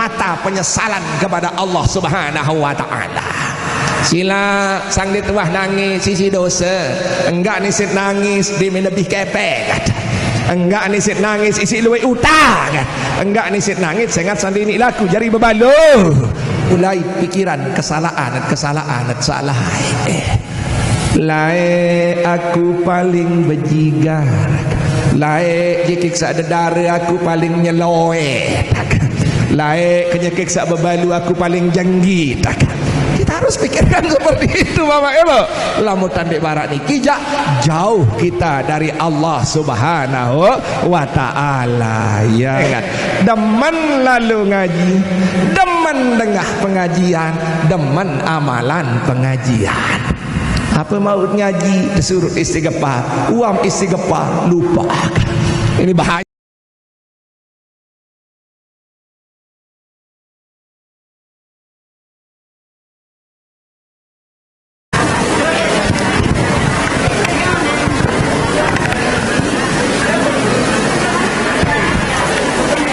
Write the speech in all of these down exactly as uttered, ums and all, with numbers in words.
Ata penyesalan kepada Allah Subhanahu wa Ta'ala. Sila sang dituah nangis isi dosa, enggak nisit nangis di lebih kepek, enggak nisit nangis isi luwe utang, enggak nisit nangis sengat sandini laku jari bebalu. Mulai pikiran kesalahan, kesalahan, salah. Eh. Lae aku paling bejigar. Lae jikik sak dedara aku paling nyeloe. Lae kenyekik sak bebalu aku paling jenggi. Kita harus pikirkan seperti itu, Bapak Ibu. Lamun tandek barak niki jak jauh kita dari Allah Subhanahu wa Ta'ala. Ya kan? Demen lalu ngaji, demen dengah pengajian, demen amalan pengajian. Apa maut ngaji? Disuruh istighfar. Uam istighfar, lupa. Ini bahaya.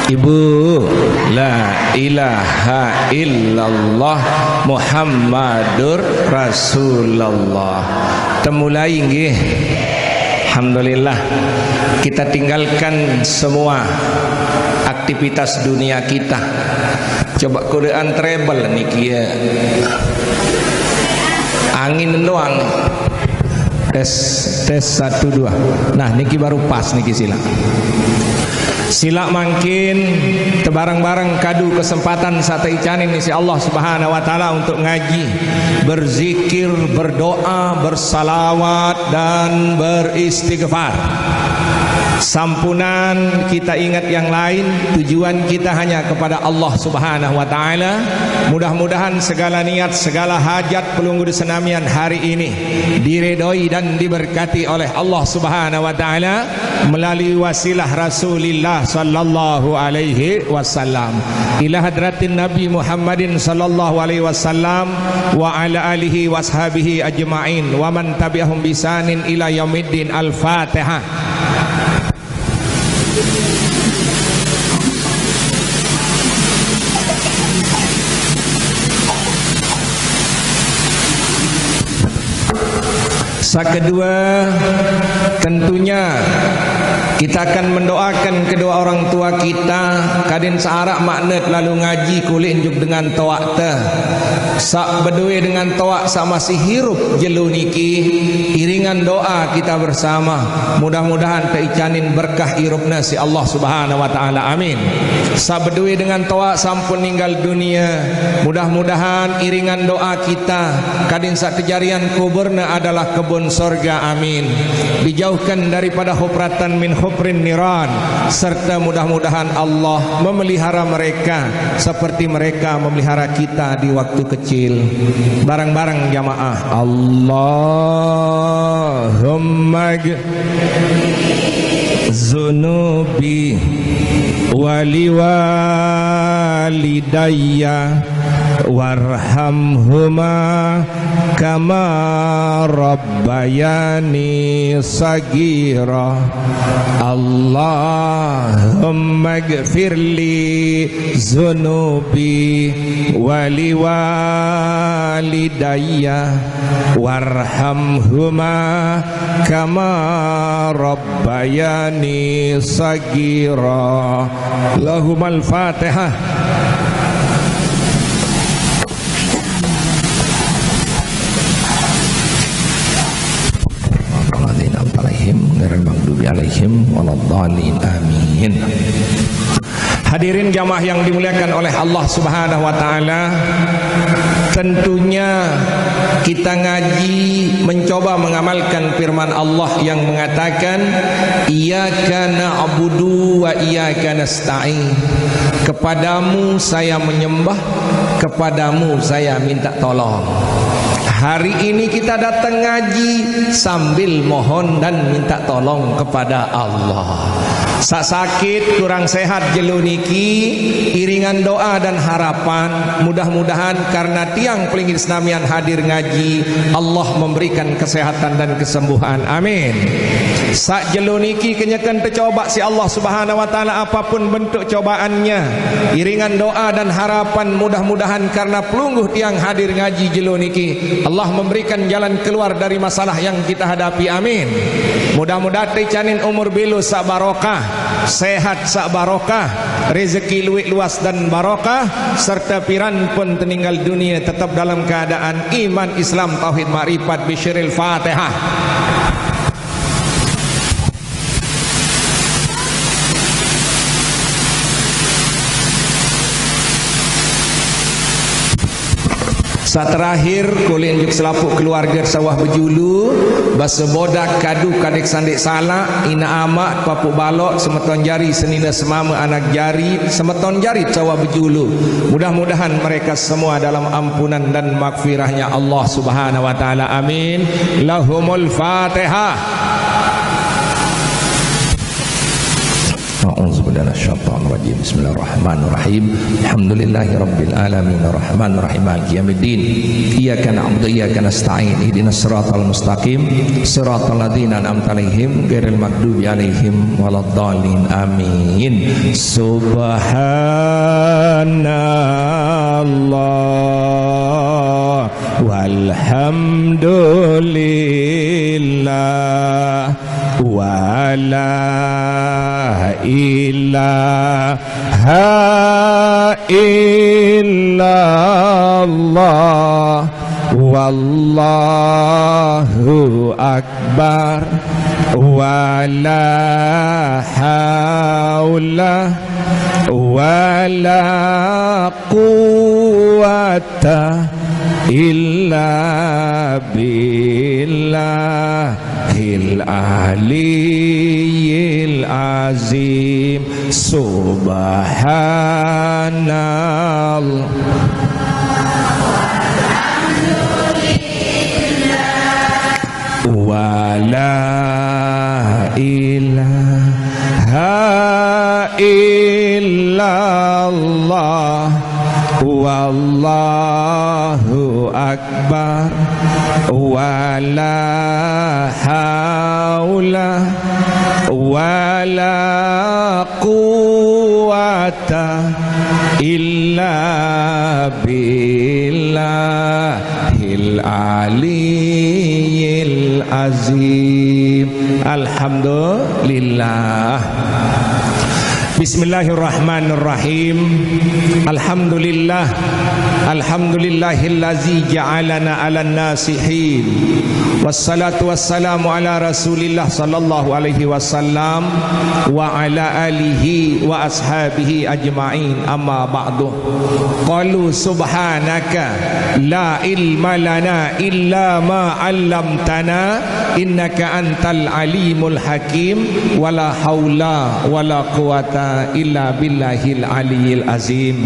Ibu, la ilaha illallah Muhammadur Rasulullah. Temulai nggih. Alhamdulillah. Kita tinggalkan semua aktivitas dunia kita. Coba Quran treble niki ya. Angin doang. Tes, tes, satu, dua. Nah, niki baru pas niki sila. Sila mangkin tebareng-bareng kadu kesempatan sate icanin isi Allah Subhanahu wa Ta'ala untuk ngaji, berzikir, berdoa, bersalawat, dan beristighfar. Sampunan kita ingat yang lain, tujuan kita hanya kepada Allah Subhanahu wa Ta'ala. Mudah-mudahan segala niat, segala hajat pelungguh senamian hari ini diredoi dan diberkati oleh Allah Subhanahu wa Ta'ala melalui wasilah Rasulillah sallallahu alaihi wasallam. Ila hadratin Nabi Muhammadin sallallahu alaihi wasallam wa ala alihi washabihi ajma'in wa man tabi'ahum bisanin ila yaumiddin. Al-Fatihah. Sa kedua, tentunya kita akan mendoakan kedua orang tua kita, kadin searak makna lalu ngaji kulit njuk dengan toak te. Sak bedue dengan toak sak masih hirup jelu niki, iringan doa kita bersama. Mudah-mudahan teicanin berkah irupna si Allah Subhanahu wa Ta'ala. Amin. Sak bedue dengan toak sampun ninggal dunia. Mudah-mudahan iringan doa kita, kadin sak kejarian kuburna adalah kebun sorga. Amin. Dijauhkan daripada hufratan min hufrin niran, serta mudah-mudahan Allah memelihara mereka seperti mereka memelihara kita di waktu kecil. Bareng-bareng jamaah. Allahumma zunubi waliwalidayya warhamhuma kama rabbayani sagira. Allahumma gfirli zunubi waliwalidayya warhamhuma kama rabbayani sagira. Lahumal Fatihah. Alaihim ghairil maghdubi alaihim waladdallin. Amin. Hadirin jamaah yang dimuliakan oleh Allah Subhanahu wa Ta'ala, tentunya kita ngaji mencoba mengamalkan firman Allah yang mengatakan, "Iyyaka na'budu wa iyyaka nasta'in." Kepadamu saya menyembah, kepadamu saya minta tolong. Hari ini kita datang ngaji sambil mohon dan minta tolong kepada Allah. Sak sakit kurang sehat jelo niki, iringan doa dan harapan, mudah-mudahan karena tiang pelinggih senamian hadir ngaji, Allah memberikan kesehatan dan kesembuhan. Amin. Sak jelo niki kenyeken tecoba si Allah Subhanahu wa Ta'ala, apapun bentuk cobaannya, iringan doa dan harapan, mudah-mudahan karena pelungguh tiang hadir ngaji jelo niki, Allah memberikan jalan keluar dari masalah yang kita hadapi. Amin. Mudah-mudahan tecanin umur belo sak barokah, sehat sak barokah, rezeki luwih luas dan barokah, serta piran pun teninggal dunia tetap dalam keadaan iman, Islam, tauhid, makrifat, bisiril Fatihah. Sak terakhir, kulit njuk selapuk keluarga sawah bejulu, basa bodak, kadu, kadek sandik salak, ina amak, papuk balok, semeton jari, senina semama, anak jari, semeton jari sawah bejulu. Mudah-mudahan mereka semua dalam ampunan dan magfirahnya Allah Subhanahu wa Ta'ala. Amin. Lahumul Fatihah. أعوذ بالله من الشيطان الرجيم. بسم الله الرحمن الرحيم. الحمد لله رب العالمين. الرحمن الرحيم. مالك يوم الدين. إياك نعبد وإياك نستعين. اهدنا الصراط المستقيم. صراط الذين أنعمت عليهم غير المغضوب عليهم ولا الضالين. آمين. سبحان الله والحمد لله ولا إله إلا الله والله أكبر ولا حول ولا قوة إلا بالله العلي العظيم. سبحان الله ولا إله إلا الله والله أكبر ولا حول ولا قوة إلا بالله العلي العظيم. الحمد لله. بسم الله الرحمن الرحيم. الحمد لله. الحمد لله الذي جعلنا على الناس حين. والصلاة والسلام على رسول الله صلى الله عليه وسلم وعلى آله وأصحابه أجمعين. أما بعد. قالوا سبحانك لا علم لنا إلا ما علمتنا إنك أنت العليم الحكيم ولا حول ولا قوة إلا بالله العلي العظيم.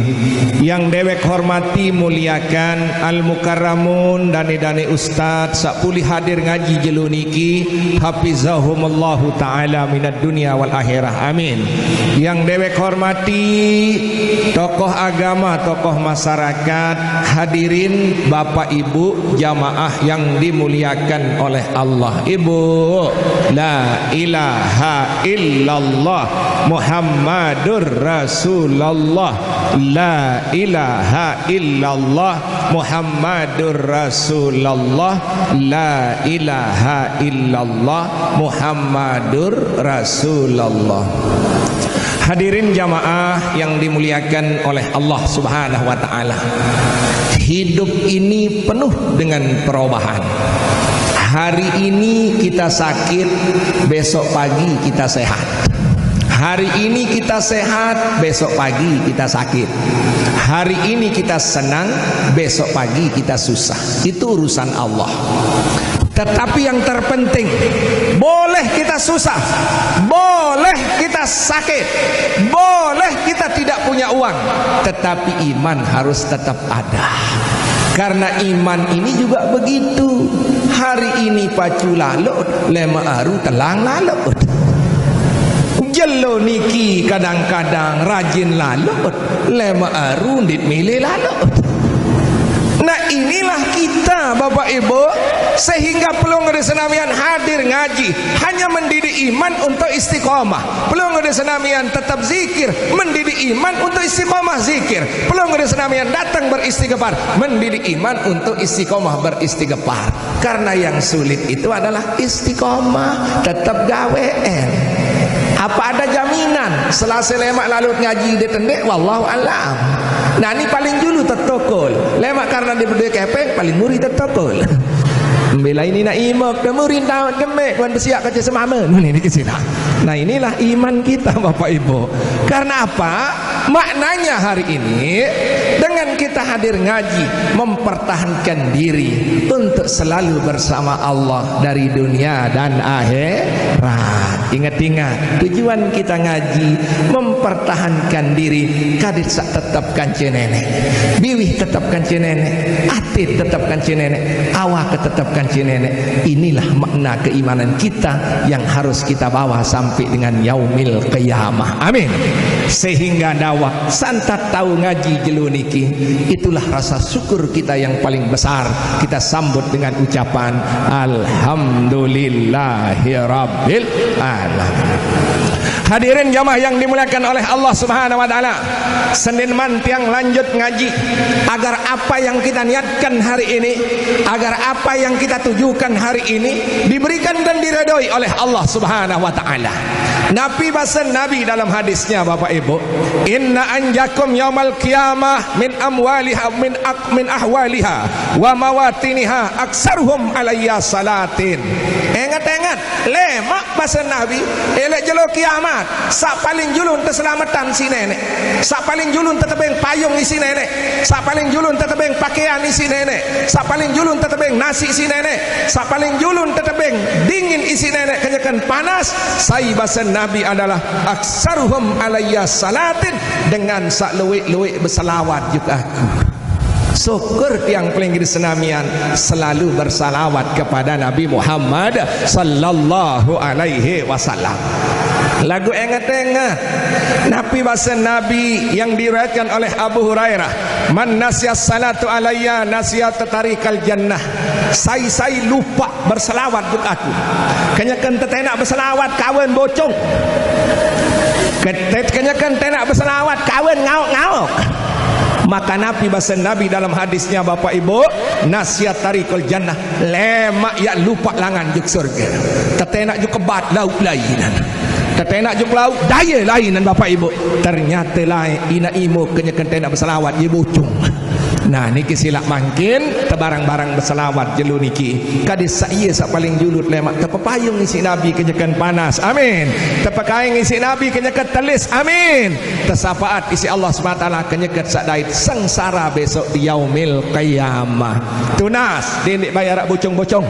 Yang dewek hormati, muliakan, al-mukarramun, dane-dane ustad, sak pulih hadir ngaji jelo niki, hafizahumullahu ta'ala minad dunya wal akhirah. Amin. Yang dewek hormati, tokoh agama, tokoh masyarakat, hadirin, bapak ibu, jamaah yang dimuliakan oleh Allah. Ibu, la ilaha illallah Muhammadur Rasulullah. La ilaha illallah Muhammadur Rasulullah. La ilaha illallah Muhammadur Rasulullah. Hadirin jamaah yang dimuliakan oleh Allah Subhanahu wa Ta'ala. Hidup ini penuh dengan perubahan. Hari ini kita sakit, besok pagi kita sehat. Hari ini kita sehat, besok pagi kita sakit. Hari ini kita senang, besok pagi kita susah. Itu urusan Allah. Tetapi yang terpenting, boleh kita susah, boleh kita sakit, boleh kita tidak punya uang, tetapi iman harus tetap ada. Karena iman ini juga begitu. Hari ini pacu lalut, lema aru telang lalut. Jelo niki kadang-kadang rajin lalut, lemak aru ndit milih lalut. Nah, inilah kita, Bapak Ibu, sehingga pelungguh senamian hadir ngaji, hanya mendidik iman untuk istiqomah. Pelungguh senamian tetap zikir, mendidik iman untuk istiqomah zikir. Pelungguh senamian datang beristighfar, mendidik iman untuk istiqomah beristighfar. Karena yang sulit itu adalah istiqomah, tetap gawean. Apa ada jaminan Selasa lemak lalut ngaji di tendek? Wallahu alam. Nah, ini paling dulu tetokol. Lemak karena dia berdua kepeng, paling muri tetokol. Bila ini nak imak, dia muri tahu demek, wan besiak kaca semama. Ini, ini ke sini. Nah, inilah iman kita, Bapak Ibu. Karena apa? Maknanya hari ini, dengan kita hadir ngaji, mempertahankan diri untuk selalu bersama Allah dari dunia dan akhirat. Ingat-ingat, tujuan kita ngaji, mempertahankan diri, kadit sak tetap kance nenek, biwih tetap kance nenek, atit tetap kance nenek, awak tetap kance nenek. Inilah makna keimanan kita yang harus kita bawa sampai dengan yaumil qiyamah. Amin. Sehingga dawak santat tahu ngaji jelo niki, itulah rasa syukur kita yang paling besar. Kita sambut dengan ucapan alhamdulillahirabbil alamin. Hadirin jamaah yang dimuliakan oleh Allah Subhanahu wa taala, Senin mantiang lanjut ngaji, agar apa yang kita niatkan hari ini, agar apa yang kita tujukan hari ini diberikan dan diredoi oleh Allah Subhanahu wa taala. Nabi basa Nabi dalam hadisnya, Bapak Ibu, "Inna anjakum yaumal qiyamah min amwaliha min ak min ahwaliha wa mawatiniha aksaruhum alayya salatin." Ingat-ingat, lemak basa Nabi, elek jelo kiamat, sak paling julun teselamatan si nenek. Sak paling julun tetebeng payung isi nenek. Sak paling julun tetebeng pakaian isi nenek. Sak paling julun tetebeng nasi isi nenek. Sak paling julun tetebeng dingin isi nenek, kenyeken panas. Sai basa Nabi adalah aksaruhum alayya salatin, dengan sak luwek-luwek berselawat juga aku. Syukur tiang pelinggih senamian selalu bersalawat kepada Nabi Muhammad sallallahu alaihi wasallam. Lagu engat-engat. Nabi basa Nabi yang diriwayatkan oleh Abu Hurairah, "Man nasiya salatu alayya nasiya tarikal jannah." Sai-sai lupa berselawat duk aku. Kenyeken tetenak berselawat kawan bocong. Ketet kenyeken tenak berselawat kawan ngaok-ngaok. Maka Nabi basa Nabi dalam hadisnya, Bapak Ibu, "Nasiya tarikal jannah." Lemak ya lupa langan juk surga. Tetenak juk kebat lauk lainan. Tetenak juk lauk daya lainan, Bapak Ibu. Ternyata lain ina imo kenyeken tenak berselawat ye bocong. Nah, niki silak mangkin tebarang-barang berselawat jelo niki. Kadis sak iya sak paling julut lemak tepepayung isi Nabi kenyeken panas. Amin. Tepekaing isi Nabi kenyeken telis. Amin. Tesapaat isi Allah subhanahu wa taala kenyeken sak dait sengsara besok di yaumil qiyamah. Tunas, dendik bayar rak bocong-bocong.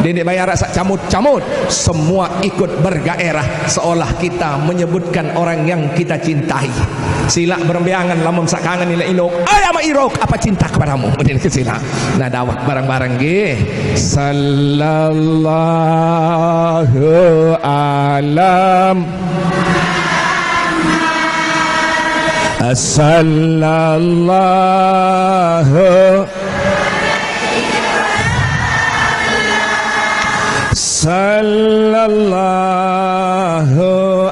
Dendik bayar rak sak camut-camut. Semua ikut bergairah seolah kita menyebutkan orang yang kita cintai. Silak berembeangan lamun sak kangen ilek inok. Ay ama irok apa cinta kepadamu. Model ke silak. Nah, dawak barang-barang nggih. Sallallahu alam. Sallallahu Sallallahu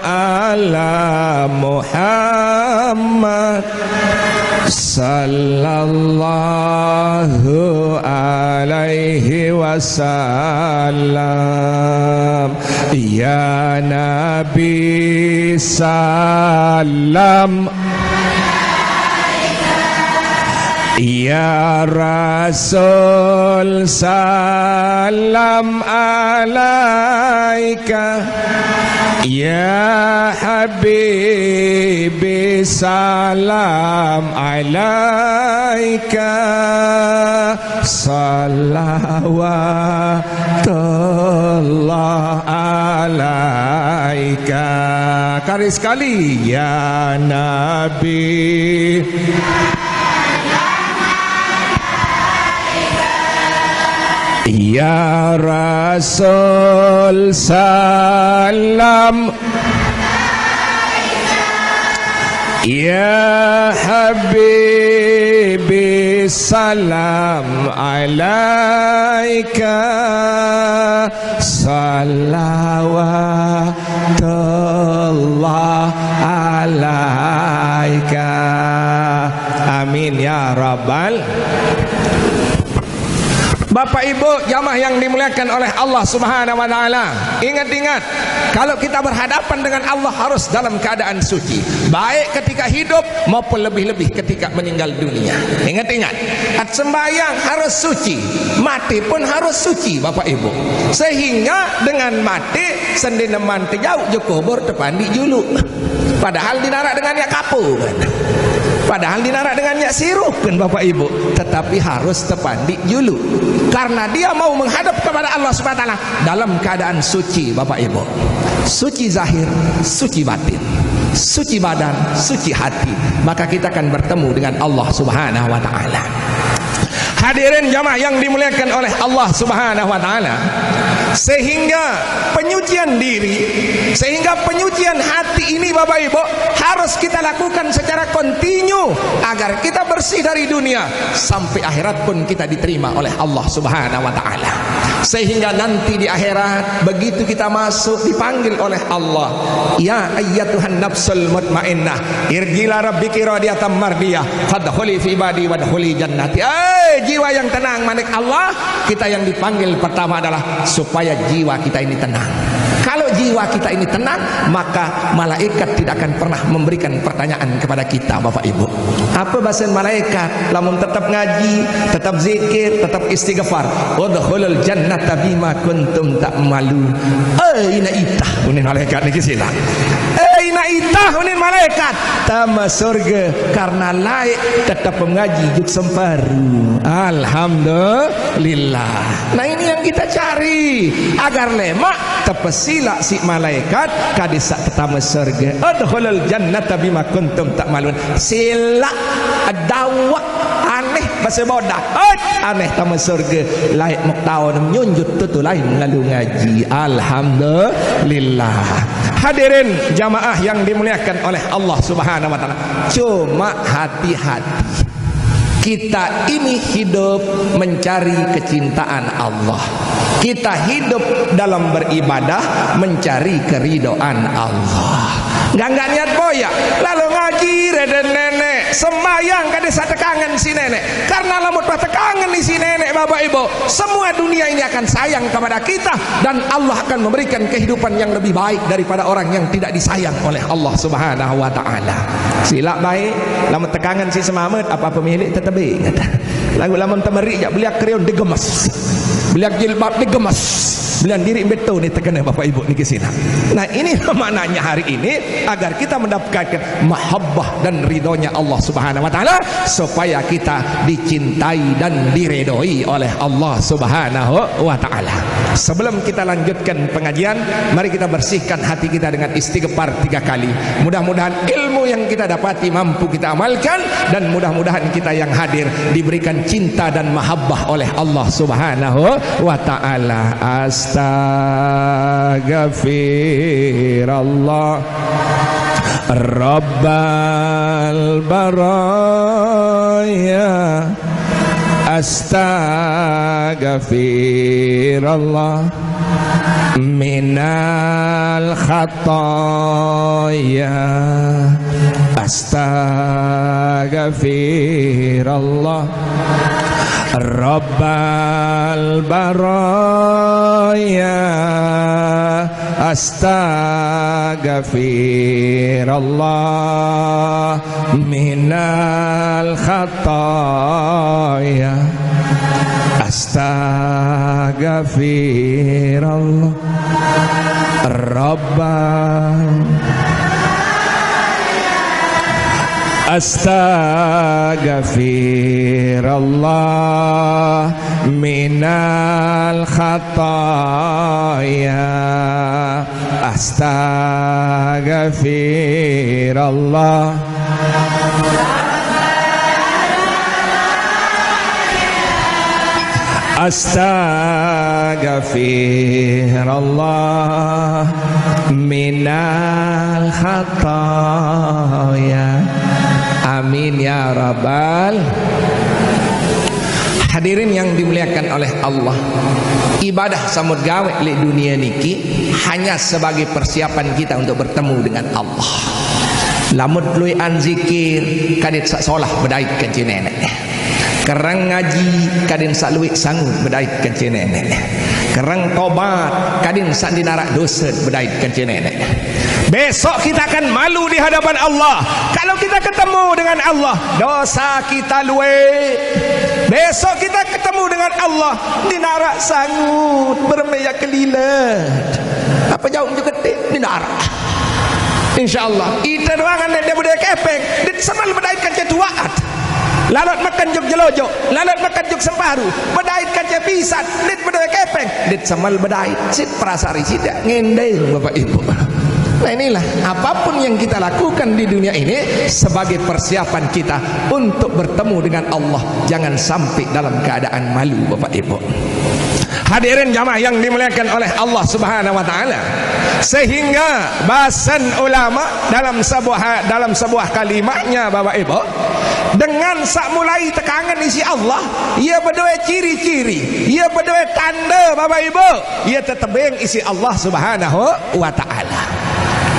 ala Muhammad. Sallallahu alaihi wasallam. Ya Nabi salam. Ya Rasul salam alaika. Ya Habibi salam alaika. Salawatullah alaika. Kali sekali, ya Nabi. Ya Rasul salam. Ya habibi, salam alaika, salawatullah alaika. Amin ya rabbal. Bapak Ibu jamaah yang dimuliakan oleh Allah Subhanahu wa Ta'ala, ingat-ingat, kalau kita berhadapan dengan Allah, harus dalam keadaan suci, baik ketika hidup maupun lebih-lebih ketika meninggal dunia. Ingat-ingat, at sembahyang harus suci, mati pun harus suci, Bapak Ibu. Sehingga dengan mati, sendiri neman tejauh je kubur, tepandik julu. Padahal dinarak dengan yak kapu, kan? Padahal dinarak dengan yak sirup, kan, Bapak Ibu? Tetapi harus tepandik julu. Karena dia mau menghadap kepada Allah Subhanahu wa Ta'ala dalam keadaan suci, Bapak Ibu. Suci zahir, suci batin, suci badan, suci hati. Maka kita akan bertemu dengan Allah Subhanahu wa Ta'ala. Hadirin jamaah yang dimuliakan oleh Allah Subhanahu wa Ta'ala, sehingga penyucian diri, sehingga penyucian hati ini, Bapak Ibu, harus kita lakukan secara kontinu agar kita bersih dari dunia, sampai akhirat pun kita diterima oleh Allah Subhanahu wa Ta'ala. Sehingga nanti di akhirat, begitu kita masuk, dipanggil oleh Allah, "Ya ayyatuhan nafsul mutmainnah, irji'i ila rabbiki radiyatan mardiyah, fadkhuli fi ibadi wadkhuli jannati." Eh, jiwa yang tenang, manik Allah, kita yang dipanggil pertama adalah supaya jiwa kita ini tenang. Kalau jiwa kita ini tenang, maka malaikat tidak akan pernah memberikan pertanyaan kepada kita, Bapak Ibu. Apa basen malaikat? Lamun tetap ngaji, tetap zikir, tetap istighfar, "Udkhulul jannata bima kuntum ta'malun." Eh, ina itah, unin malaikat niki sila. Eh, ina itah, unin malaikat. Tama surga karena laik tetap mengaji juk semparu. Alhamdulillah. Nah, ini yang kita cari, agar lemak tepesila si malaikat, kadisa tetama surga. "Udkhulul jannata bima kuntum ta'malun." Sila, dawak, aneh, bahasa bodoh. Ot, aneh tama surga. Laik muktaon nyunjut tutu lain lalu ngaji. Alhamdulillah. Hadirin jamaah yang dimuliakan oleh Allah Subhanahu wa Ta'ala. Cuma hati-hati. Kita ini hidup mencari kecintaan Allah. Kita hidup dalam beribadah mencari keridoan Allah. Nggak, nggak niat boya. Lalu ngaji, reden nenek, sembahyang, kada satekangan si nenek. Karena lamun patekangan si nenek, Bapak Ibu, semua dunia ini akan sayang kepada kita, dan Allah akan memberikan kehidupan yang lebih baik daripada orang yang tidak disayang oleh Allah Subhanahu wa Ta'ala. Sila baik, lamun tekangan si semamet, apa pemilik tetebik, kata. Lagu lamun temerik, jak beliak kriun digemes, beliak jilbab digemes, belian diri betul ni terkena, Bapak Ibu, niki sila. Nah, ini maknanya hari ini, agar kita mendapatkan mahabbah dan ridhonya Allah Subhanahu wa Ta'ala, supaya kita dicintai dan diredoi oleh Allah Subhanahu wa Ta'ala. Sebelum kita lanjutkan pengajian, mari kita bersihkan hati kita dengan istighfar tiga kali. Mudah-mudahan ilmu yang kita dapati mampu kita amalkan, dan mudah-mudahan kita yang hadir diberikan cinta dan mahabbah oleh Allah Subhanahu wa Ta'ala. Astaghfirullah. Rabbal baraya, astaghfirullah, minal khataya, astaghfirullah, Rabbal baraya, astaghfirullah, minal khataya, astaghfirullah, Rabbal, astaghfirullah, minal khataya, astaghfirullah, astaghfirullah, minal khataya. Amin ya rabbal. Hadirin yang dimuliakan oleh Allah, ibadah samut gawe leq dunie niki hanya sebagai persiapan kita untuk bertemu dengan Allah. Lamun lueqan zikir, kadin saq solah bedait kance Neneq. Kereng ngaji, kadin saq lueq sangu bedait kance Neneq. Kereng tobat, kadin saq ndeq naraq dose bedait kance Neneq. Besok kita akan malu di hadapan Allah. Kalau kita ketemu dengan Allah, dosa kita lueq. Besok kita ketemu dengan Allah, ndeq naraq sangu berembe yaq kelilet. Ape jauq juk ketik? Ndeq naraq. Insyaallah. Ite doang aneq ndeq bedoe kepeng, ndeq semel bedait kance tuaq. Lalot meken juk jelojoq, lalot meken juk semparu, bedait kance pisat, ndeq bedoe kepeng, ndeq semel bedait. Siq perasaan isiq ndeq ngendeng, Bapak Ibu. Nah, inilah, apapun yang kita lakukan di dunia ini sebagai persiapan kita untuk bertemu dengan Allah. Jangan sampai dalam keadaan malu, Bapak Ibu. Hadirin jamaah yang dimuliakan oleh Allah Subhanahu wa taala. Sehingga basen ulama dalam sebuah, dalam sebuah kalimatnya, Bapak Ibu, dengan saq mulai tekangen isiq Allah, ie bedoe ciri-ciri, ie bedoe tande, Bapak Ibu, ie tetebeng isiq Allah Subhanahu wa taala.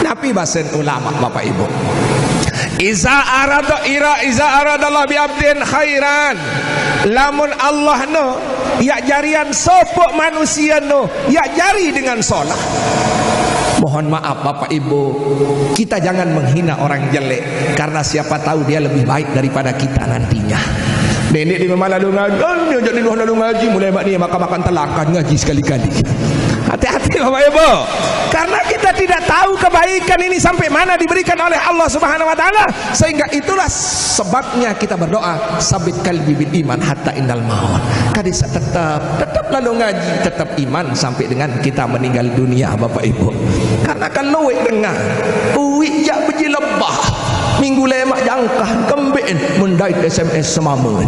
Napi basen ulama, Bapak Ibu? Iza arada ira, iza aradallah bi abdin khairan. Lamun Allah no, yaq jarian sopoq manusie no, yaq jari dengan solah. Mohon maaf, Bapak Ibu, kita jangan menghina orang jelek, karena siapa tahu dia lebih baik daripada kita nantinya. Neneq di rumah lalu ngaji, oh, ni ajak di rumah lalu ngaji, mulai mak ni makan-makan telakan ngaji sekali-kali. Hati-hati, Bapak Ibu. Karena kita tidak tahu kebaikan ini sampai mana diberikan oleh Allah Subhanahu wa taala, sehingga itulah sebabnya kita berdoa, "Sabit qalbi bil iman hatta indal maut." Kadin saq tetep, tetep lalu ngaji, tetep iman sampai dengan kita meninggal dunia, Bapak Ibu. Karena kalau lueq dengan, uiq jaq bejilebab, minggu lemaq jangkah, kembeqn, mun dait S M S semame.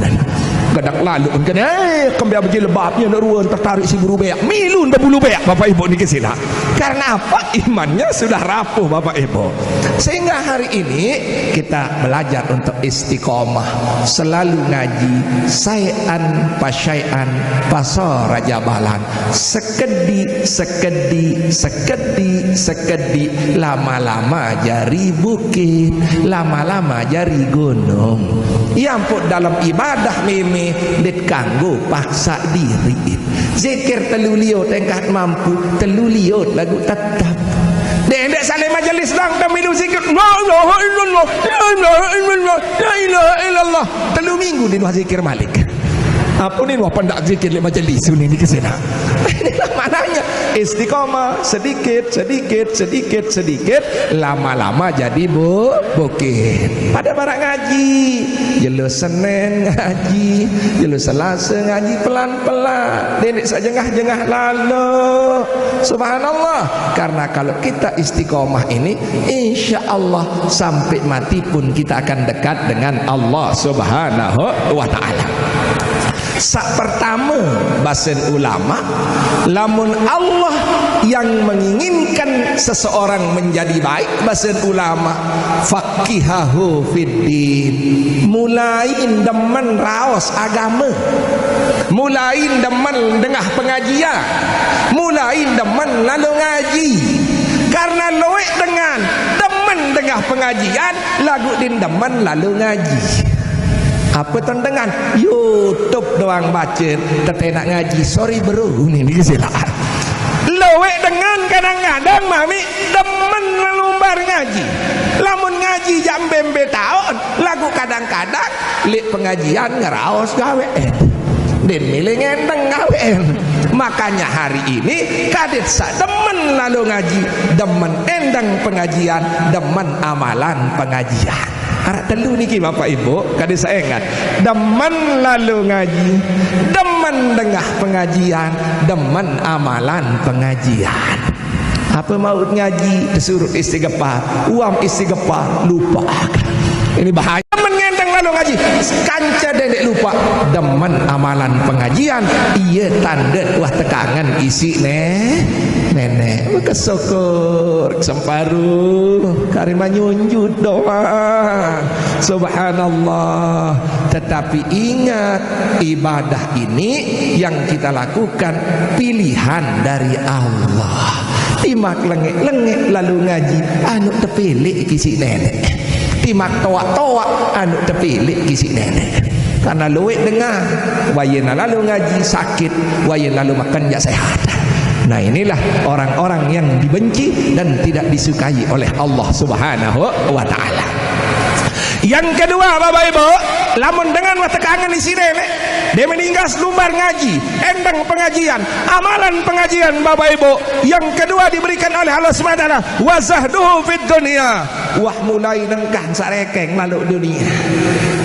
Gadak lalu, kan, eh, kembeq bejilebab, nyeq ruen tertarik siq bulu beaq. Milun bulu beaq, Bapak Ibu niki silaq. Karena apa? Imannya sudah rapuh, Bapak Ibu. Sehingga hari ini kita belajar untuk istiqomah, selalu ngaji, syai'an pa syai'an, pasora jabalan, sekediq, sekediq, sekediq, sekediq, lama-lama jari bukit, lama-lama jari gunung. Ie ampoq dalem ibadah meme ndeq kanggo paksaq diriq. Zikir telu liot engkat mampu, telu liot laguq tetep. Ndeq, ndeq saq leq majelis doang temilu zikir, "La ilaha illallah, la ilaha illallah, la ilaha illallah." Telu minggu ndeqn uah zikir maliq. Ape ndeqn uah pendaq zikir leq majelis, unin niki senaq. Inilah maknanya istiqomah, sedikit, sedikit, sedikit, sedikit, lama-lama jadi bu-, bukit. Pade maraq ngaji, jelo Senen ngaji, jelo Selase ngaji, pelan-pelan. Ndeq saq jengah-jengah lalo. Subhanallah. Karena kalau kita istiqomah ini, insya Allah sampai mati pun kita akan dekat dengan Allah Subhanahu wa taala. Saq pertame, basen ulama, lamun Allah yang menginginkan seseorang menjadi baik, basen ulama, faqihahu fiddin. Mulain demen raos agame. Mulain demen dengah pengajian. Mulain demen lalo ngaji. Karena lueq dengan demen dengah pengajian, laguq ndeqn demen lalo ngaji. Ape ton dengan? YouTube doang bace, tetenak ngaji. Sorry, bro, unin niki silaq. Lueq dengan kadang-kadang mamiq demen lalo umbar ngaji. Lamun ngaji jaq mbe-mbe taoq, laguq kadang-kadang leq pengajian ngeraos gaweqn. Ndeqn mele ngendeng gaweqn. Makanya hari ini kadit saq demen lalo ngaji, demen endeng pengajian, demen amalan pengajian. Araq telu niki, Bapak Ibu, kadit saq engat. Demen lalo ngaji, demen dengah pengajian, demen amalan pengajian. Ape mauq ngaji? Tesuruq istighfar. Uam istighfar, lupaq. Ini bahaya. Demen ngendeng lalo ngaji, kance dendeq lupaq. Demen amalan pengajian, ie tande uah tekangen isiq ne. Nenek, kesyukur, semparuh, karima nyunjud doa. Subhanallah. Tetapi ingat, ibadah ini yang kita lakukan pilihan dari Allah. Timaq lengek-lengek lalu ngaji, anu tepilih kisi nenek. Timaq toaq-toaq, anu tepilih kisi nenek. Karena luwek dengar, wayena lalu ngaji sakit, wayena lalu makan jak sehat. Nah, inilah orang-orang yang dibenci dan tidak disukai oleh Allah Subhanahu wa Ta'ala. Yang kedua, Bapak Ibu, lamun dengan wah tekangen isi nenek, dia meninggal lumbar ngaji, endang pengajian, amalan pengajian, Bapak Ibu. Yang kedua diberikan oleh Allah Subhanahu wa Ta'ala, wazahduhu fid dunia. Wah mulai nengkah sarekeng lalu dunia.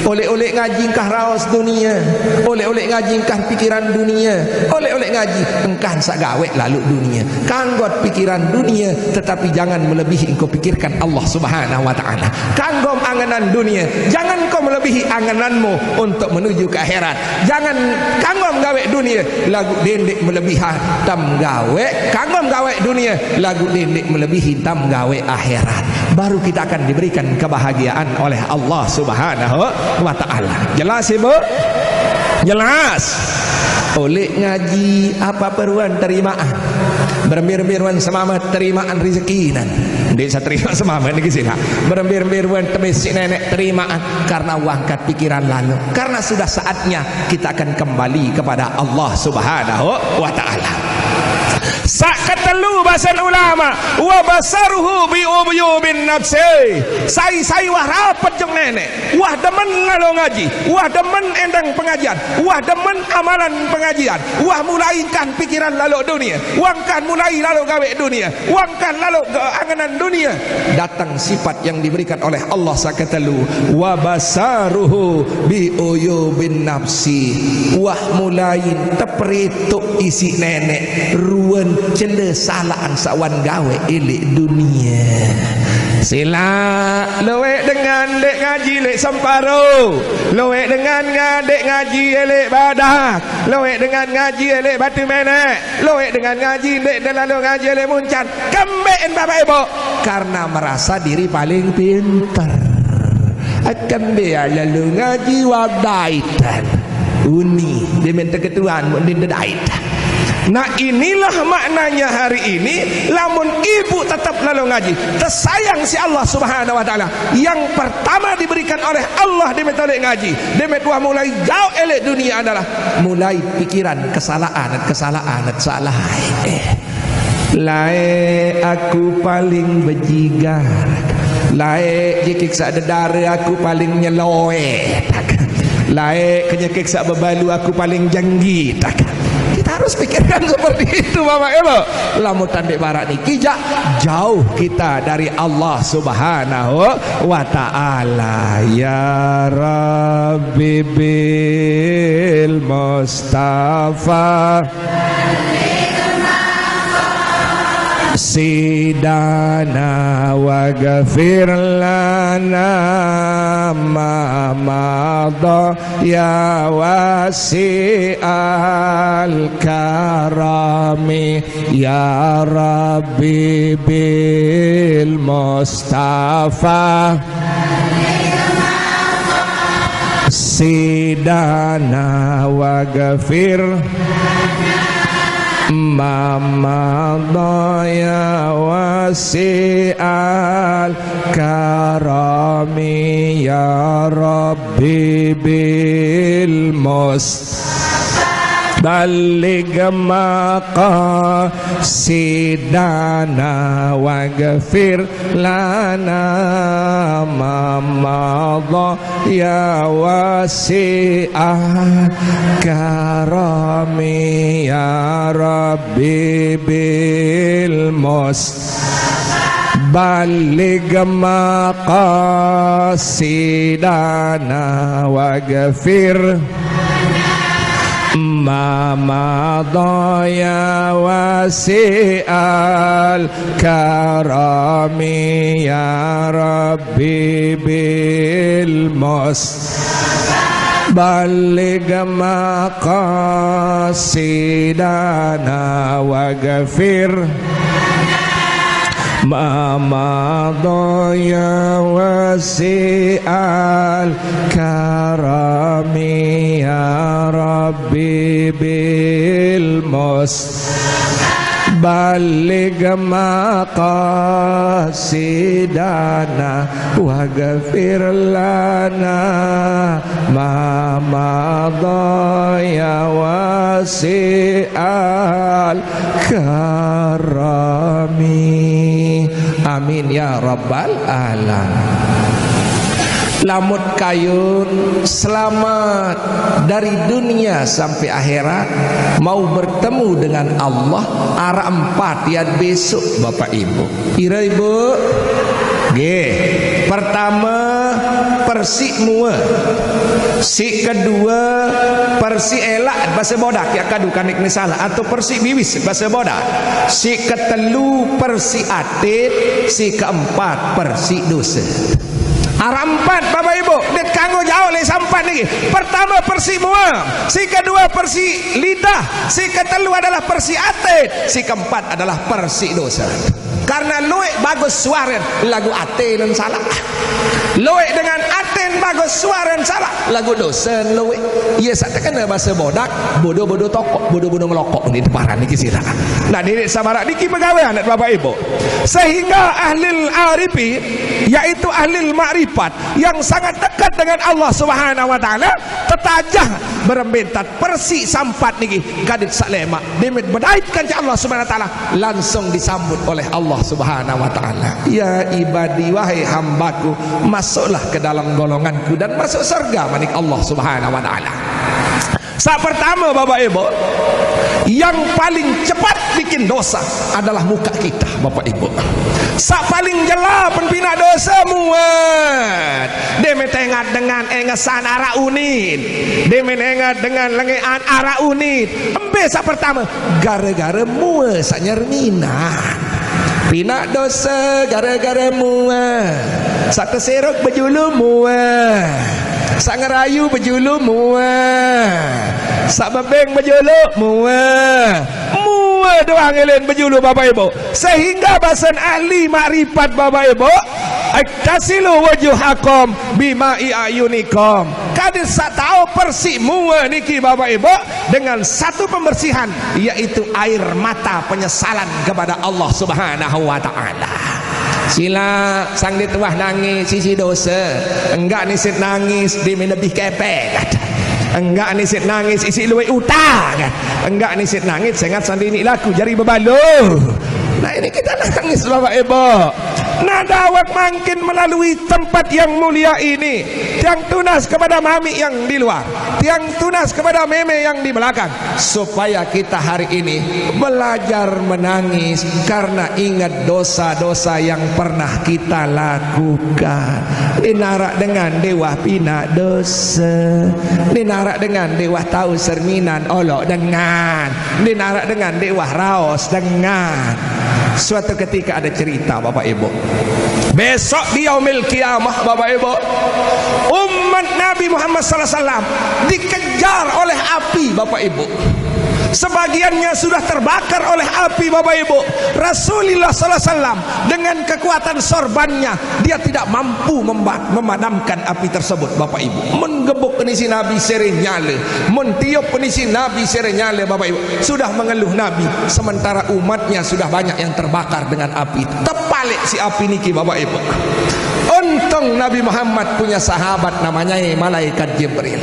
Oleh-oleh ngaji engkah raos dunia. Oleh-oleh ngaji engkah pikiran dunia. Oleh-oleh ngaji engkah sagawe lalu dunia. Kanggot pikiran dunia, tetapi jangan melebihi engkau pikirkan Allah Subhanahu wa Ta'ala. Kanggom anganan dunia, jangan kau melebihi angananmu untuk menuju ke akhirat. Jangan kanggom gawe dunia, lagu dendek melebihan tam gawe. Kanggom gawe dunia, lagu dendek melebihi tam gawe akhirat. Baru kita akan diberikan kebahagiaan oleh Allah Subhanahu wa Ta'ala. Jelas, Ibu? Jelas. Oleh ngaji apa peruan terimaan. Berembir-embiruan semamat terimaan rezekinan. Ndeq saterima semamat niki sila. Berembir-embiruan tebis si nenek terimaan karena wah angkat pikiran lalu. Karena sudah saatnya kita akan kembali kepada Allah Subhanahu wa Ta'ala. Saq ketelu basen ulama, wa basaruhu bi uyubin nafsi. Sai-sai wah rapet jeng nenek, wah demen ngalo ngaji, wah demen endang pengajian, wah demen amalan pengajian, wah mulai engkah pikiran lalu dunia, wah engkah mulai lalu gawe dunia, wah engkah lalu ge-, anganan dunia. Datang sifat yang diberikan oleh Allah saq ketelu, wa basaruhu bi uyubin nafsi. Wah mulai teprituk isi nenek, ruen cele salaan saq wan gawe eleq dunia. Silaq, lueq dengan ndeq ngaji leq semparo, lueq dengan nga-, ndeq ngaji eleq badak, lueq dengan ngaji eleq batu meneq, lueq dengan ngaji ndeq delalu ngaji eleq muncan. Kembeqin Bapak Ibu? Karena merasa diri paling pinter. Kembeq lalu ngaji wah dait. Uni, dia minta ketuan, mun dia dait. Nah, inilah maknanya hari ini, lamun ibu tetap lalu ngaji, tersayang si Allah Subhanahu wa Ta'ala. Yang pertama diberikan oleh Allah di metode ngaji, di met wah mulai jauh eleq dunia adalah mulai pikiran kesalahan, kesalahan, salah. Eh. Laeq aku paling bejigar. Laeq jikik saq dedare aku paling nyeloe. Laeq kenyekik saq bebalu aku paling jenggi. Kita harus pikirkan seperti itu, Bapak Ibu. Lamun tandeq barak niki jaq jauh kita dari Allah Subhanahu wa Ta'ala. Ya Rabbi bil Mustafa Sidana waghfir lana ma madha ya wasi'al karami ya Rabbi bil Mustafa Sidana waghfir ma madha ya wasi'al karami ya Rabbi bil mus balligh maqasidana waghfir lana ma madha ya wasi'al karami ya Rabbi bil mus balligh maqasidana waghfir ma madha ya wasi'al karami ya Rabbi bil mus بلغ مقاصدنا واغفر ما مضى يا واسع الكرم يا ربي بالمصطفى بلغ مقاصدنا واغفر لنا ما مضى يا واسع الكرم. آمين يا رب العالمين. Lamun kayun selamat dari dunia sampai akhirat, mau bertemu dengan Allah, araq empat yat besok, Bapak Ibu. Pira, Ibu? Nggih. Pertama, persik mua. Sik kedua, persik elak, basa Bodak, ya kadu kanik ni salah, atau persik biwis, basa Bodak. Sik ketelu, persik atit. Sik keempat, persik dosa. Araq empat, Bapak Ibu, dait kanggo jaoq leq sampat niki. Pertame, persik mua. Sik kedua, persik lidah. Sik ketelu adalah persik atit. Sik keempat adalah persik dosa. Karena lueq bagus suaren laguq aten salaq. Lueq dengan aten bagus suaren salaq, laguq dosen lueq. Ye saq tekene base Bodak, bodo-bodo tokok, bodo-bodo ngelokok ni teparan niki silaq. Nah, niki samaraq niki pegawean, Bapak Ibu. Sehingga ahlil arifi, yaitu ahlil makrifat, yang sangat dekat dengan Allah Subhanahu wa Ta'ala, tetajah berembe ntan persik sampat niki, kadit saq lemaq, demit bedait kance Allah Subhanahu wa Ta'ala, langsung disambut oleh Allah Subhanahu wa Ta'ala. Ya ibadi, wahai hambaku, masuklah ke dalam golonganku dan masuk surga, manik Allah Subhanahu wa Ta'ala. Saq pertame, Bapak Ibu, yang paling cepat bikin dosa adalah muka kita, Bapak Ibu. Saq paling jela pen pinaq dose muet. Demen tengat dengan engesan araq unit. Demen engat dengan lengean araq unit. Embe saq pertame, gare-gare mue saq nyerminan. Pinaq dose gare-gare mue. Saq teserok bejulu mue. Saq ngerayu bejulu mue. Saq bebeng bejulu mue. Mue doang elen bejulu, Bapak Ibu. Sehingga basen ahli makrifat, Bapak Ibu, "Iktasilu wujuhakum bima'i ayunikum." Kadit saq tao persik mue niki, Bapak Ibu, dengan satu pembersihan, yaitu air mata penyesalan kepada Allah Subhanahu wa Ta'ala. Silaq, sang dait uah nangis isiq dose. Enggak nisit nangis, demen lebih kepek. Enggak nisit nangis isiq lueq utang. Enggak nisit nangis sengat sandiniq laku jari bebalu. Nah, ini kita nangis, Bapak Ibu. Nah, dawek mangkin melalui tempat yang mulia ini, tiang tunas kepada mamiq yang di luar, tiang tunas kepada meme yang di belakang, supaya kita hari ini belajar menangis karena ingat dosa-dosa yang pernah kita lakukan. Ndeq naraq dengan ndeq uah pinaq dose. Ndeq naraq dengan ndeq uah tao serminan oloq dengan. Ndeq naraq dengan ndeq uah raos dengan. Suatu ketika ada cerita, Bapak Ibu. Besok di yaumil qiyamah, Bapak Ibu, umat Nabi Muhammad sallallahu alaihi wasallam dikejar oleh api, Bapak Ibu. Sebagiannya sudah terbakar oleh api, Bapak Ibu. Rasulullah sallallahu alaihi wasallam dengan kekuatan sorbannya, dia tidak mampu memba-, memadamkan api tersebut, Bapak Ibu. Menggebuk penisi Nabi sere nyale, mentiup penisi Nabi sere nyale, Bapak Ibu. Sudah mengeluh Nabi, sementara umatnya sudah banyak yang terbakar dengan api. Tepalek siq api niki, Bapak Ibu. Untung Nabi Muhammad punya sahabat namanya malaikat Jibril.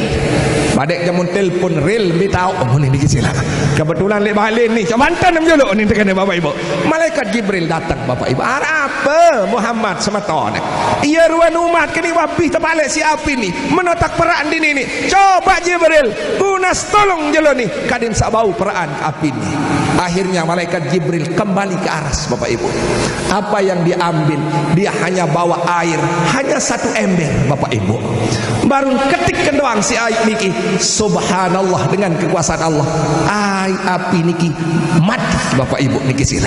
Padeq jamun telepon ril, mbe taoq, oh, niki silaq. Kebetulan leq balen ni, coba enten juluq ni tekene, Bapak Ibu. Malaikat Jibril dateng, Bapak Ibu. Araq ape, Muhammad semeton? Ie ruen umat keni wah bih tepalek siq api ni. Menotak peraq dini ni. Coba Jibril, tunas tolong jelo ni. Kadin saq bau peraqan api ni. Akhirnya malaikat Jibril kembali ke aras, Bapak Ibu. Apa yang diambil? Dia hanya bawa air, hanya satu ember, Bapak Ibu. Baru ketik doang si air niki, subhanallah, dengan kekuasaan Allah, air api niki mati, Bapak Ibu, niki sila.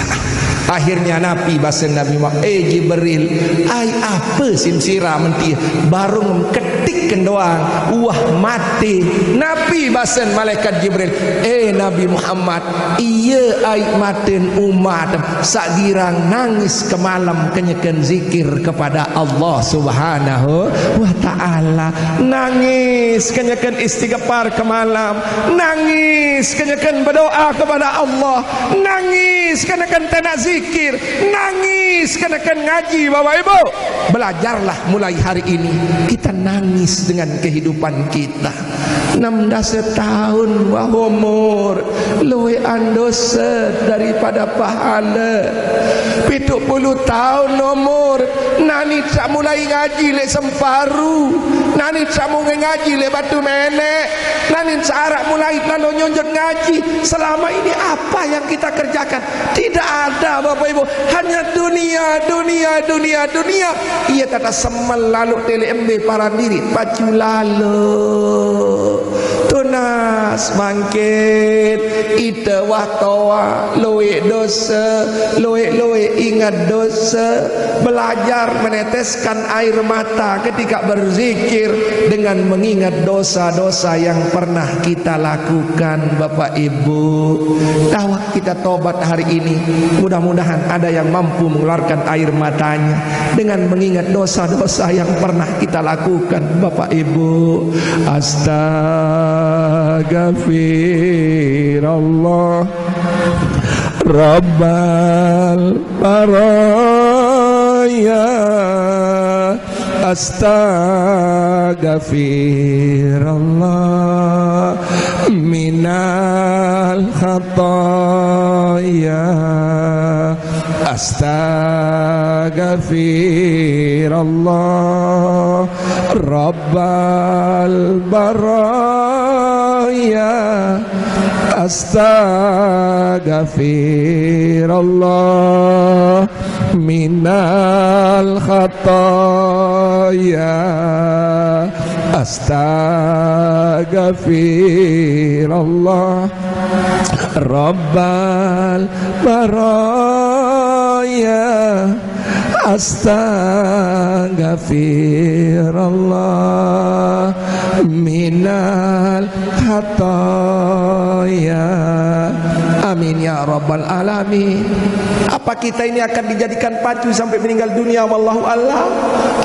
Akhirnya Nabi, bahasa Nabi Muhammad, "Eh Jibril, air apa sim sira menti?" Baru ketik doang, wah, mati. Nabi, bahasa malaikat Jibril, "Eh Nabi Muhammad, iya air maten umat, sak girang nangis ke malam kenyeken zikir kepada Allah Subhanahu wa Ta'ala." Nangis kenyeken istighfar ke malam, nangis kenyeken berdoa kepada Allah, nangis kenyeken tenak zikir, nangis kenyeken ngaji, Bapak Ibu. Belajarlah mulai hari ini, kita nangis dengan kehidupan kita. Enam belas tahun wah umur, luekan dosa daripada pahala. Pitu puluh tahun umur, nani tak mulai ngaji lek Semparu, nani tak mau ngaji lek Batu Menek, nani tak arak mulai lalu nyonjot ngaji. Selama ini apa yang kita kerjakan? Tidak ada, Bapak Ibu. Hanya dunia, dunia, dunia, dunia. Iya, tata semel lalu tele embe para diri, pacu lalu. Tunas bangkit, ita wah toa, luek dosa, luek-luek ingat dosa. Belajar meneteskan air mata ketika berzikir dengan mengingat dosa-dosa yang pernah kita lakukan, Bapak Ibu. Tawa kita tobat hari ini. Mudah-mudahan ada yang mampu mengeluarkan air matanya dengan mengingat dosa-dosa yang pernah kita lakukan, Bapak Ibu. Astagfirullah Rabbal baraya. Astagfirullah minal khataya. Astagfirullah Rabbal baraya. Astagfirullah minal khataya. Astagfirullah Rabbal baraya. Astagfirullah minal khataya. Amin ya rabbal alamin. Apa kita ini akan dijadikan pacu sampai meninggal dunia? Wallahu a'lam.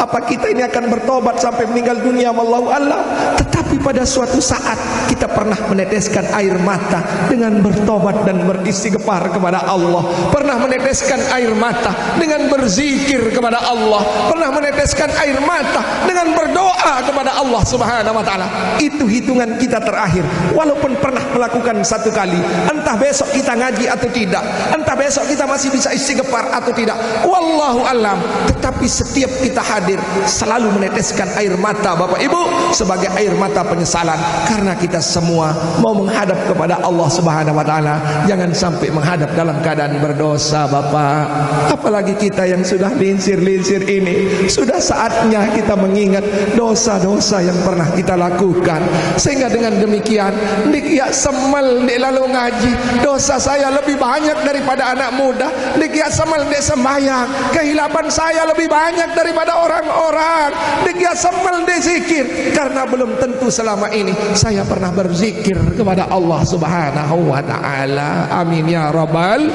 Apa kita ini akan bertobat sampai meninggal dunia? Wallahu a'lam. Tetapi pada suatu saat kita pernah meneteskan air mata dengan bertobat dan beristighfar kepada Allah. Pernah meneteskan air mata dengan berzikir kepada Allah. Pernah meneteskan air mata dengan berdoa kepada Allah Subhanahu wa Ta'ala. Itu hitungan kita terakhir. Walaupun pernah melakukan satu kali, entah besok kita ngaji atau tidak, entah besok kita masih bisa istighfar atau tidak, wallahu alam. Tetapi setiap kita hadir, selalu meneteskan air mata, Bapak Ibu, sebagai air mata penyesalan, karena kita semua mau menghadap kepada Allah Subhanahu wa Ta'ala. Jangan sampai menghadap dalam keadaan berdosa, Bapak. Apalagi kita yang sudah linsir-linsir ini, sudah saatnya kita mengingat dosa-dosa yang pernah kita lakukan. Sehingga dengan demikian, ndik ya semel, ndik lalu ngaji. Dosa saya lebih banyak daripada anak muda. Ndik ya semel, ndik sembahyang. Kehilapan saya lebih banyak daripada orang-orang. Ndik ya semel, ndik zikir. Karena belum tentu selama ini saya pernah berzikir kepada Allah Subhanahu wa Ta'ala. Amin ya rabbal.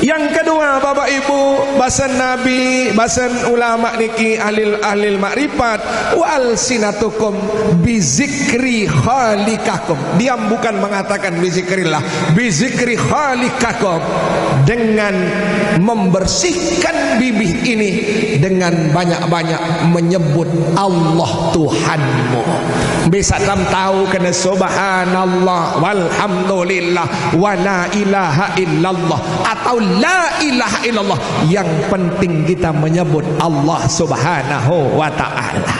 Yang kedua, Bapak Ibu, bahasan Nabi, bahasan ulama niki, ahli, ahli makrifat, "Wa alsinatukum bizikri khalikakum." Dia bukan mengatakan bizikrillah, bizikri khalikakum, dengan membersihkan bibih ini dengan banyak-banyak menyebut Allah Tuhanmu. Bisa tam tahu kena subhanallah, walhamdulillah, wa la ilaha illallah, atau la ilaha illallah. Yang penting kita menyebut Allah Subhanahu wa Ta'ala.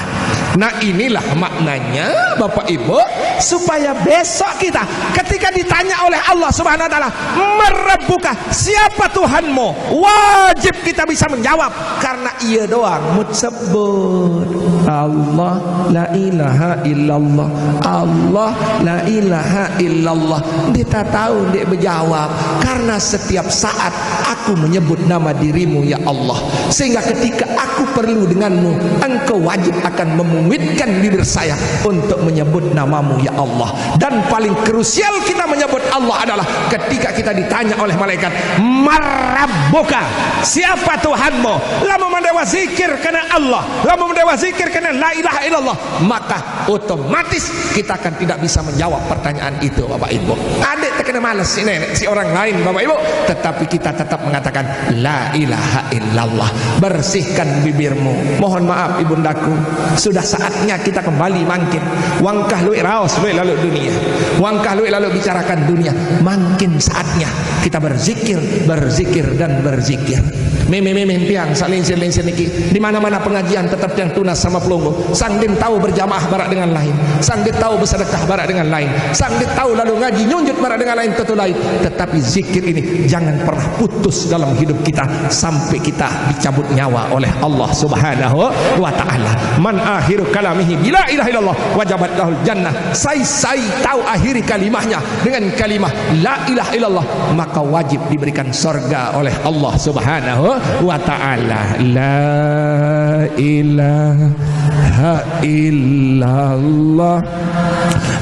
Nah, inilah maknanya, Bapak Ibu, supaya besok kita ketika ditanya oleh Allah Subhanahu wa taala, "Man rabbuka?" Siapa Tuhanmu? Wajib kita bisa menjawab karena ia doang mut sebut. Allah, la ilaha illallah. Allah, la ilaha illallah. Dia tak tahu dia berjawab karena setiap saat aku menyebut nama dirimu, ya Allah. Sehingga ketika aku perlu denganmu, engkau wajib akan memuitkan bibir saya untuk menyebut namamu, ya Allah. Dan paling krusial kita menyebut Allah adalah ketika kita ditanya oleh malaikat, "Man rabbuka?" Siapa Tuhanmu? Lamun mendewa zikir kena Allah, lamun mendewa zikir kena la ilaha illallah, maka otomatis kita akan tidak bisa menjawab pertanyaan itu, Bapak Ibu. Adik terkena malas si nenek, si orang lain, Bapak Ibu, tetapi kita tetap mengatakan, "La ilaha illallah." Bersihkan bibirmu. Mohon maaf, ibundaku, sudah saatnya kita kembali mangkin. Wangkah luwek raos, luwek lalu dunia. Wangkah luwek lalu bicarakan dunia. Mangkin saatnya kita berzikir, berzikir, dan berzikir. Meme-meme tiang, sak lingsir-lingsir niki. Di mana-mana pengajian tetap tiang tunas sama pelungguh. Sang din tahu berjamaah barak dengan lain. Sang din tahu bersedekah barak dengan lain. Sang din tahu lalu ngaji nyunjut barak dengan lain, tentu lain. Tetapi zikir ini jangan pernah putus dalam hidup kita sampai kita dicabut nyawa oleh Allah Subhanahu wa taala. "Man akhiru kalamihi bila ilaha illallah wajabat lahul jannah." Sai-sai tahu akhiri kalimahnya dengan kalimah la ilaha illallah, maka wajib diberikan sorga oleh Allah Subhanahu wa taala. La ilaha illallah.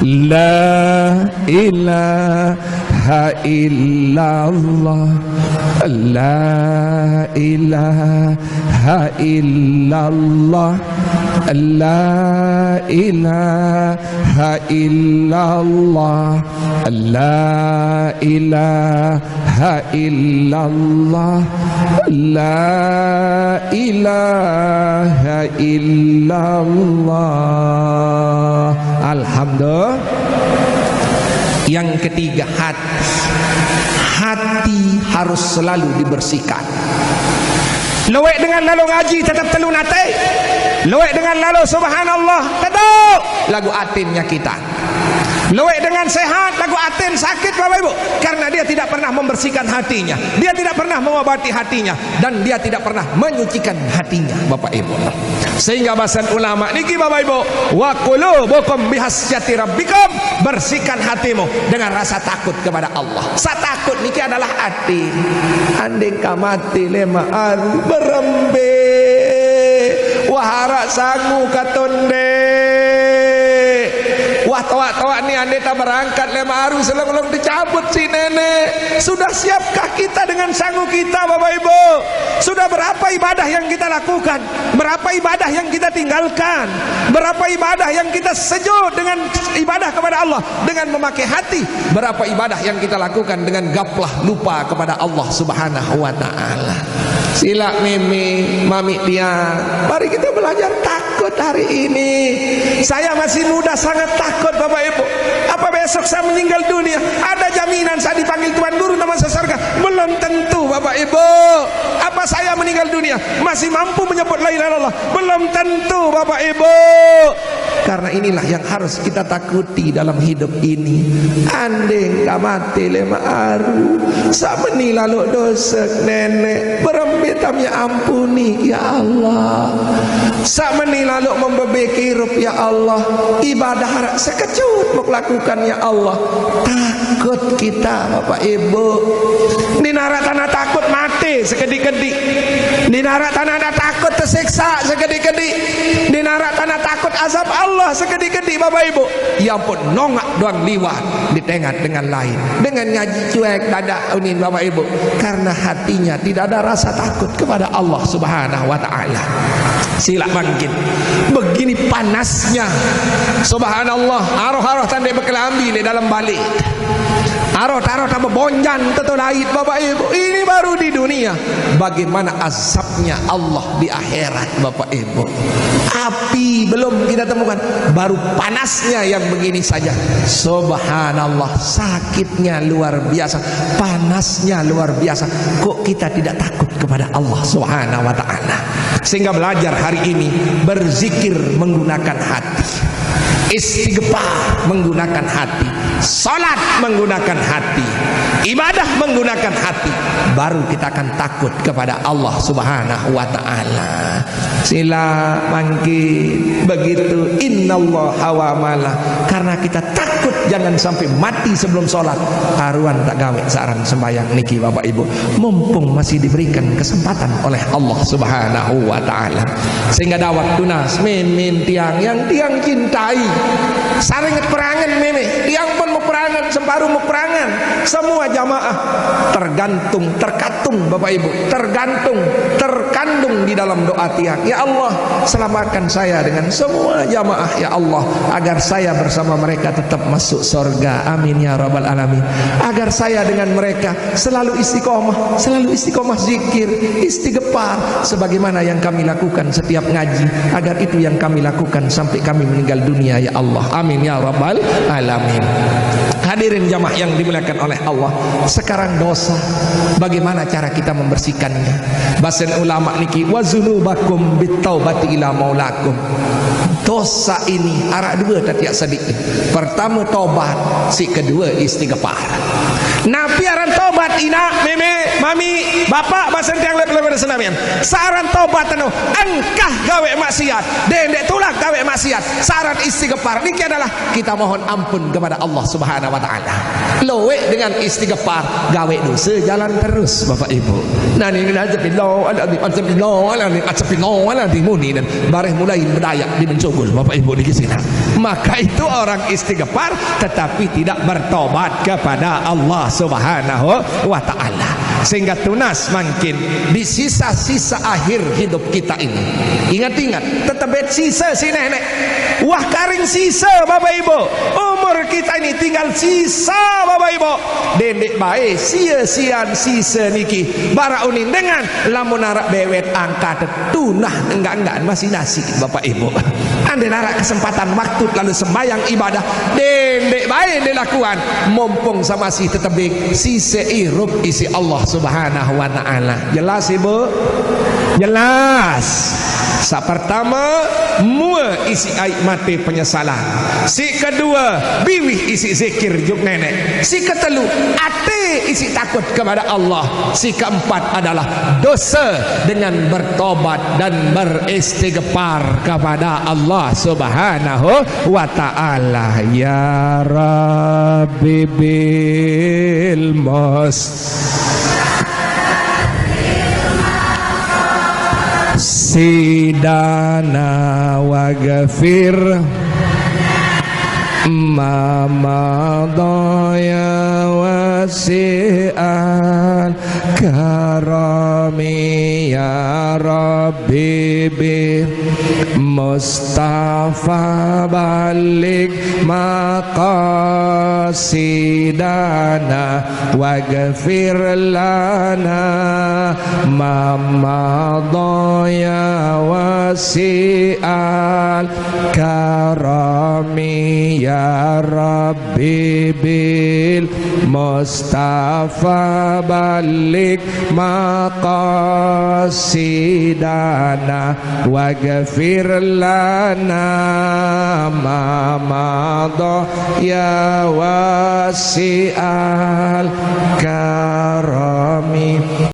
La ilaha illallah. La ilaha illallah. La ilaha illallah. La ilaha illallah. La ilaha illallah. Alhamdulillah. Yang ketiga, hati. Hati harus selalu dibersihkan. Luwek dengan lalu ngaji tetap telun ate. Luwek dengan lalu subhanallah, tetap lagu atin nyakitan. Luwek dengan sehat, lagu atin sakit, Bapak Ibu. Karena dia tidak pernah membersihkan hatinya. Dia tidak pernah mengobati hatinya. Dan dia tidak pernah menyucikan hatinya, Bapak Ibu. Sehingga bahasan ulama niki, Bapak Ibu, "Wa qulubukum bihasyati rabbikum." Bersihkan hatimu dengan rasa takut kepada Allah. Sa takut niki adalah hati. Andai ka mati lema aru berembe. Wah, arak sangu katonde. Wah, toak-toak ni andai tak berangkat lema aru selong-long dicabut si nenek. Sudah siapkah kita dengan sangu kita, Bapak Ibu? Sudah berapa ibadah yang kita lakukan? Berapa ibadah yang kita tinggalkan? Berapa ibadah yang kita sejud dengan ibadah kepada Allah dengan memakai hati? Berapa ibadah yang kita lakukan dengan gaplah, lupa kepada Allah Subhanahu wa taala? Silak meme, mami dia, mari kita belajar takut hari ini. Saya masih muda, sangat takut, Bapak Ibu. Apa besok saya meninggal dunia, ada jaminan saya dipanggil Tuhan Guru nama saya surga? Belum tentu, Bapak Ibu. Apa saya meninggal dunia masih mampu menyebut la ilaha illallah? Belum tentu, Bapak Ibu. Karena inilah yang harus kita takuti dalam hidup ini. Andai ka mati lema aru, sa meni lalu dosa nenek, berembe tamnya ampuni, ya Allah. Sa meni lalu membebeki rup, ya Allah. Ibadah arak sekejut muk lakukan, ya Allah. Takut kita, Bapak Ibu. Di narak tanah takut mati sekedi-kedi. Di narak tanah ada takut tersiksa sekedi-kedi. Di narak tanah takut azab Allah sekedi-kedi, Bapak Ibu. Ya ampun, nongak doang liwat, ditengat dengan lain. Dengan ngaji cuek, dadak unin, Bapak Ibu. Karena hatinya tidak ada rasa takut kepada Allah Subhanahu wa taala. Silak bangkit. Begini panasnya. Subhanallah. Aroh-aroh tande bekelambi di dalam balik. Aroh-aroh tambah bonjan tetu lait, Bapak Ibu. Ini baru di dunia. Bagaimana azabnya Allah di akhirat, Bapak Ibu? Api belum kita temukan, baru panasnya yang begini saja. Subhanallah, sakitnya luar biasa, panasnya luar biasa. Kok kita tidak takut kepada Allah Subhanahu wa taala? Sehingga belajar hari ini berzikir menggunakan hati, istighfar menggunakan hati, salat menggunakan hati, ibadah menggunakan hati, baru kita akan takut kepada Allah Subhanahu wa Ta'ala. Sila mangkin begitu, innallaha wa mala. Karena kita takut jangan sampai mati sebelum sholat. Karuan tak gawe saaran sembahyang niki, Bapak Ibu. Mumpung masih diberikan kesempatan oleh Allah Subhanahu wa Ta'ala. Sehingga dawak tunas, mimin tiang yang tiang cintai. Saringet perangan mimi, tiang pun mau perangan, semparuh mau perangan. Semua jamaah tergantung, terkatung, Bapak Ibu, tergantung, terkandung di dalam doa tiang. Ya Allah, selamatkan saya dengan semua jamaah, ya Allah, agar saya bersama mereka tetap masuk surga. Amin ya rabbal alamin. Agar saya dengan mereka selalu istiqomah, selalu istiqomah zikir, istighfar, sebagaimana yang kami lakukan setiap ngaji, agar itu yang kami lakukan sampai kami meninggal dunia, ya Allah. Amin ya rabbal alamin. Hadirin jamaah yang dimuliakan oleh Allah, sekarang dosa, bagaimana cara kita membersihkannya? Basen ulama niki, wa zunubakum bitaubati ila maulakum. Dosa ini arak dua tatiak sedikit. Pertama tobat, si kedua istighfar. Napi aran tobat, ina, meme, mami, bapak, basen tiang level-level senamian. Saaran tobat anu, engkah gawe maksiat, dendek tulak gawe maksiat. Saaran istighfar niki adalah kita mohon ampun kepada Allah Subhanahu wa Ta'ala. Loe dengan istighfar, gawe dosa jalan terus, Bapak Ibu. Nani, astagfirullahaladzim, astagfirullahaladzim, astagfirullahaladzim, muni dan bareh mulai bedayak di mencogol, Bapak Ibu, di sini. Maka itu orang istighfar tetapi tidak bertobat kepada Allah Subhanahu wa Ta'ala. Sehingga tunas mangkin di sisa-sisa akhir hidup kita ini. Ingat-ingat, tetebet sisa si nenek. Wah, karing sisa, Bapak Ibu. Umur kita ini tinggal sisa, Bapak Ibu. Dendek bae sia-sian sisa niki. Bara unin dengan lamun arak bewet angkat tunah enggak-enggak masih nasi, Bapak Ibu. Ande narak kesempatan waktu lalu sembahyang ibadah, dendek bae dilakuan, mumpung sama si tetebing, si seirup isi Allah Subhanahu wa Ta'ala. Jelas, Ibu? Jelas. Sa pertama, mua isi aik mate penyesalan. Si kedua, biwih isi zikir juk nenek. Si ketelu, ate isi takut kepada Allah. Si keempat adalah dosa dengan bertobat dan beristighfar kepada Allah Subhanahu wa Ta'ala. Ya Rabbi bil mus sidana waghfir ma madha ya wasi'al karami ya Rabbi bi Mustafa balligh maqasidana waghfir lana ma madha ya wasi'al karami ya Rabbi bil Mustafa balligh maqasidana waghfir lana ma madha ya wasi'al karami.